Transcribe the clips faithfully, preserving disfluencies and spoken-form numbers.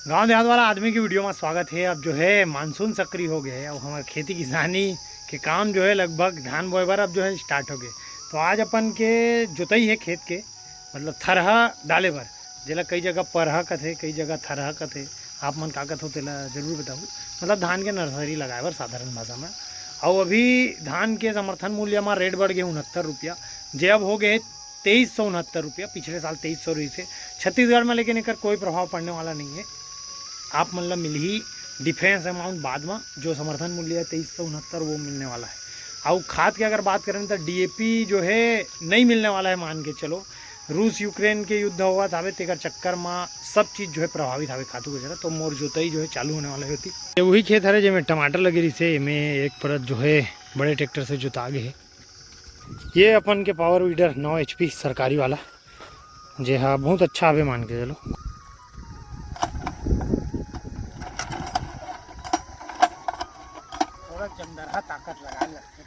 गांव देहात वाला आदमी के वीडियो में स्वागत है। अब जो है मानसून सक्रिय हो गए है, अब हमारे खेती किसानी के काम जो है लगभग धान बोए बर अब जो है स्टार्ट हो गए। तो आज अपन के जोतई है खेत के, मतलब थरहा डाले बर, जेला कई जगह परहा कथे, कई जगह थरहा कथे, आप मन का कथो तेला जरूर बताहू। मतलब धान के नर्सरी लगाए बर साधारण भाषा में। अउ अभी धान के समर्थन मूल्य में रेट बढ़ गए उनहत्तर रुपया, जे अब हो गए तेईस सौ उनहत्तर रुपया। पिछले साल तेईस सौ रही थे छत्तीसगढ़ में, लेकिन एकर कोई प्रभाव पड़ने वाला नहीं है। आप मन ला मिलही डिफरेंस अमाउंट बाद में, जो समर्थन मूल्य है तेईस सौ उनहत्तर, वो मिलने वाला है। अउ खाद की अगर बात करें तो डीएपी जो है नहीं मिलने वाला है, मान के चलो। रूस यूक्रेन के युद्ध होवत हावे, तेकर चक्कर में सब चीज जो है प्रभावित हावे खातू वगैरह। तो मोर जोतई जो है चालू होने वाला है होती। ये वही खेत हरे जेमे टमाटर लगे रहिसे, एमे एक परत जो है बड़े ट्रैक्टर से जोता गे हे। ये अपन के पावर वीडर नौ एचपी सरकारी वाला, जे हा बहुत अच्छा हवे मान के चलो। थोड़ा चंदरहा ताकत लगा लगथे।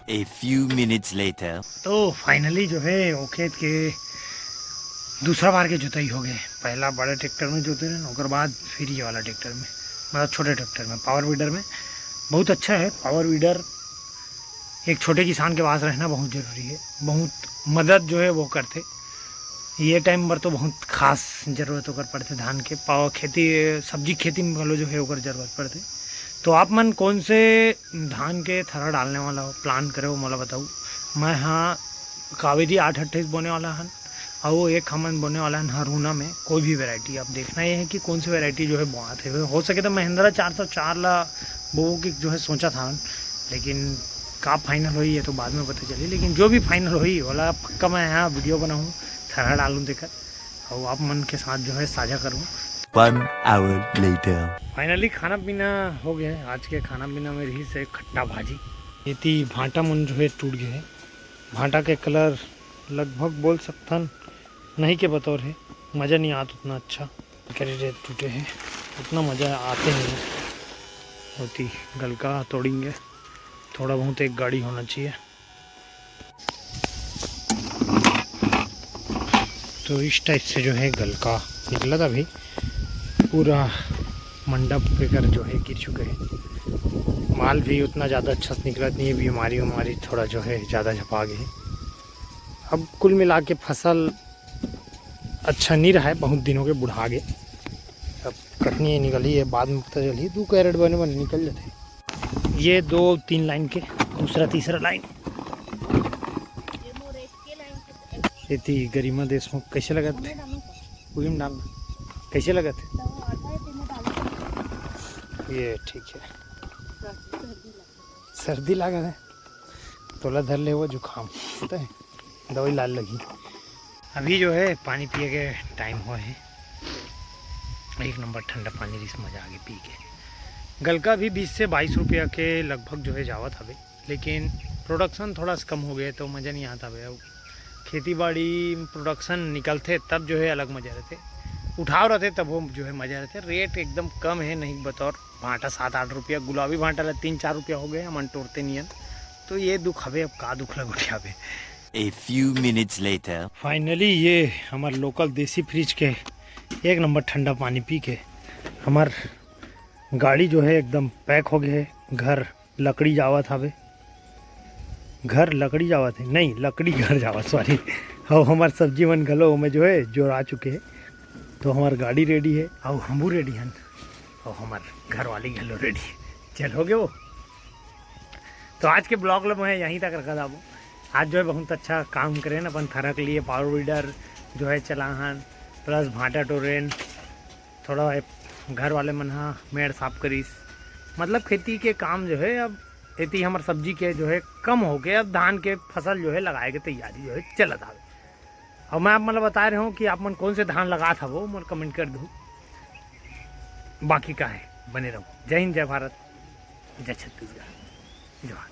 A few minutes later. तो फाइनली जो है वो खेत के दूसरा बार के जुताई हो गए। पहला बड़े ट्रैक्टर में जोते रहे, ओकर बाद फिर ये वाला ट्रैक्टर में, मतलब छोटे ट्रैक्टर में, पावर वीडर में। बहुत अच्छा है पावर वीडर। एक छोटे किसान के पास रहना बहुत ज़रूरी है, बहुत मदद जो है वो करते। ये टाइम पर तो बहुत खास जरूरत ओकर पड़ते धान के, पाव खेती, सब्जी खेती में घलो जो है ओकर जरूरत पड़ते। तो आप मन कौन से धान के थरहा डालने वाला हो, प्लान करे हो, मोला बताऊ। मैं हाँ कावेरी आठ अट्ठाईस बोने वाला हन, और वो एक हमन बोने वाला हन हरुणा में। कोई भी वैरायटी आप देखना ये है कि कौन सी वैरायटी जो है बोआत है। हो सके तो महिंद्रा चार सौ चार ला बोओ के जो है सोचा था, लेकिन का फाइनल होई ये तो बाद में पता चली। लेकिन जो भी फाइनल होई ओला पक्का मैं यहाँ वीडियो बनाऊँ, थरहा डालूँ तेकर, और आप मन के साथ जो है साझा करूँ। One hour later. फाइनली खाना पीना हो गया है। आज के खाना पीना में रही से खट्टा भाजी। ये ती भांटा मन जो है टूट गए है। भांटा के कलर लगभग बोल सकथन नहीं के बतौर है, मज़ा नहीं आत उतना अच्छा। करे रे टूटे है, उतना मज़ा आते नहीं। होती गलका तोड़ेंगे, थोड़ा बहुत एक गाड़ी होना चाहिए। तो इस टाइप से जो है गलका निकला था अभी, पूरा मंडप के कर जो है गिर चुके हैं। माल भी उतना ज़्यादा अच्छा से निकलत नहीं है, बीमारी उमारी थोड़ा जो है ज़्यादा झपा गए। अब कुल मिला के फसल अच्छा नहीं रहा है, बहुत दिन हो गए बुढ़ा गए। अब कटनी निकली है, बाद में पता चली, दो कैरेट बने बने निकल जाते। ये दो तीन लाइन के, दूसरा तीसरा लाइन। एती गरिमा देशमुख, कैसे लगत? उही में डालना। कैसे लगत? ये ठीक है। सर्दी लागत है, तोला धर ले वो जुकाम, पता है, दवाई लाल लगी। अभी जो है पानी पिए के टाइम हुआ है, एक नंबर ठंडा पानी रिस, मजा आ गया पी के। गलका भी बीस से बाईस रुपया के लगभग जो है जावत हवे, लेकिन प्रोडक्शन थोड़ा सा कम हो गया तो मजा नहीं आता हवे। अब खेती बाड़ी प्रोडक्शन निकलते तब जो है अलग मजा रहते, उठाव रहते तब वो जो है मजा रहते। रेट एकदम कम है, नहीं बतौर भांटा सात आठ रुपया, गुलाबी भांटा ला तीन चार रुपया हो गए, हमन टोरते नियन। तो ये दुख हवे, अब का दुख लग उठावे। A few minutes later. Finally ये हमार लोकल देसी फ्रिज के एक नंबर ठंडा पानी पी के हमार गाड़ी जो है एकदम पैक हो गए है। घर लकड़ी जावत हवे, घर लकड़ी जावत है, नहीं, लकड़ी घर जावत, सॉरी। अउ हमार सब्जी मन घलो ओमे जो है जोरा चुके है। तो हमार गाड़ी रेडी है, अउ हमू रेडी हन, अउ हमार घरवाली घलो रेडी है। चल, हो गए वो। तो आज के ब्लॉग ला मैं यहीं तक रखा था। आज जो है बहुत अच्छा काम करेन, अपन थरक लिए, पावर वीडर जो है चलाहन, प्लस भांटा टोरेन, थोड़ा घर वाले मन हा मेड़ साफ करिस। मतलब खेती के काम जो है अब एती हमर सब्जी के जो है कम हो के अब धान के फसल जो है लगाए के तैयारी जो है चलत हवे। और मैं आप मतलब बता रहे हूँ कि आप मन कौन से धान लगात हवो, मोर कमेंट कर दो। बाकी का है, बने रहो। जय हिंद, जय भारत, जय छत्तीसगढ़, जोहार।